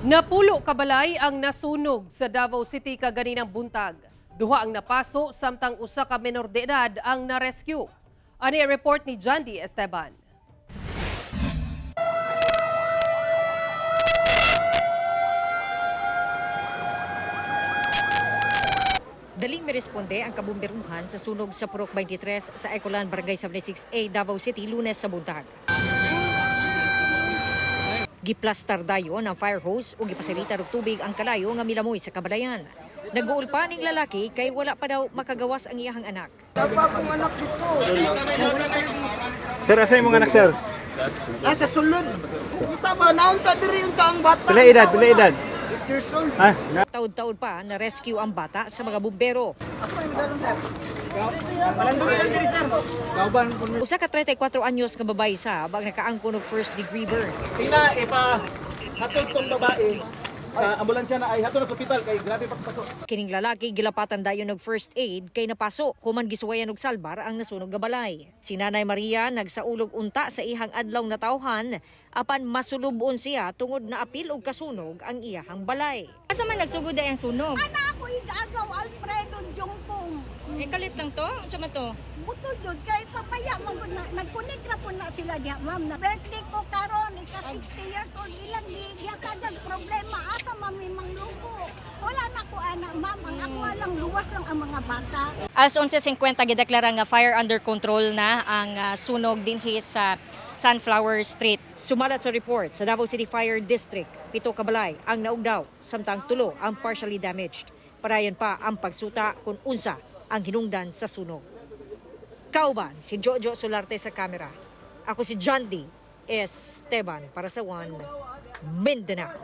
Napulo kabalay ang nasunog sa Davao City kaganinang buntag. Duha ang napaso samtang usa ka menor de edad ang na-rescue. Ani ang report ni Jandy Esteban. Daling miresponde ang kabumberuhan sa sunog sa Purok 23 sa Ecolan, Barangay 76A, Davao City, Lunes sa buntag. Giplastar dayon ang fire hose ug gipasilitan og tubig ang kalayo nga milamoy sa kabalayan. Naguol pa ning lalaki kay wala pa daw makagawas ang iyahang anak. Tapa akong anak dito. Sir, asa imong anak, sir? Ah, sa sulod. Tama, naunta diri yung taong bata. Pila edad, pila edad? 8 years old. Ah, na Taud-taud pa na rescue ang bata sa mga bumbero. Asa may medalon, sir? Malandong lang diri, sir. Usa ka 34 anyos nga babae sa ang nakaangkon og first degree burn. Ila ipa hatod tong babae sa ambulansya na ay hatod na sa ospital kay grabe pagpaso. Kining lalaki gilapatan dayon og first aid kay napaso human gisuwayan og salbar ang nasunog nga balay. Si Nanay Maria nagsaulog unta sa ihang adlaw na tawhan apan masulubon siya tungod na apil og kasunog ang iyahang balay. Asa man nagsugod ay ang sunog? Ana ako igagaw Alfredo Jongkong. Eh, kalit lang to? Unsa man to? Buto jud kay papaya man gud na nagkunik ra po na sila diha, ma'am. Na birthday ko karon ika 60 years old, ilang gi gihatag problema asa mami manglubo. Wala na ko ana, ma'am, ang ako lang luwas lang ang mga bata. As 11:50 gideklara nga fire under control na ang sunog dinhi sa Sunflower Street. Sumalat sa report sa Davao City Fire District, 7 ka balay ang naugdaw samtang 3 ang partially damaged. Parayon pa ang pagsuta kung unsa ang hinungdan sa sunog. Kauban si Jojo Solarte sa kamera. Ako si John D. Esteban para sa One Mindanao.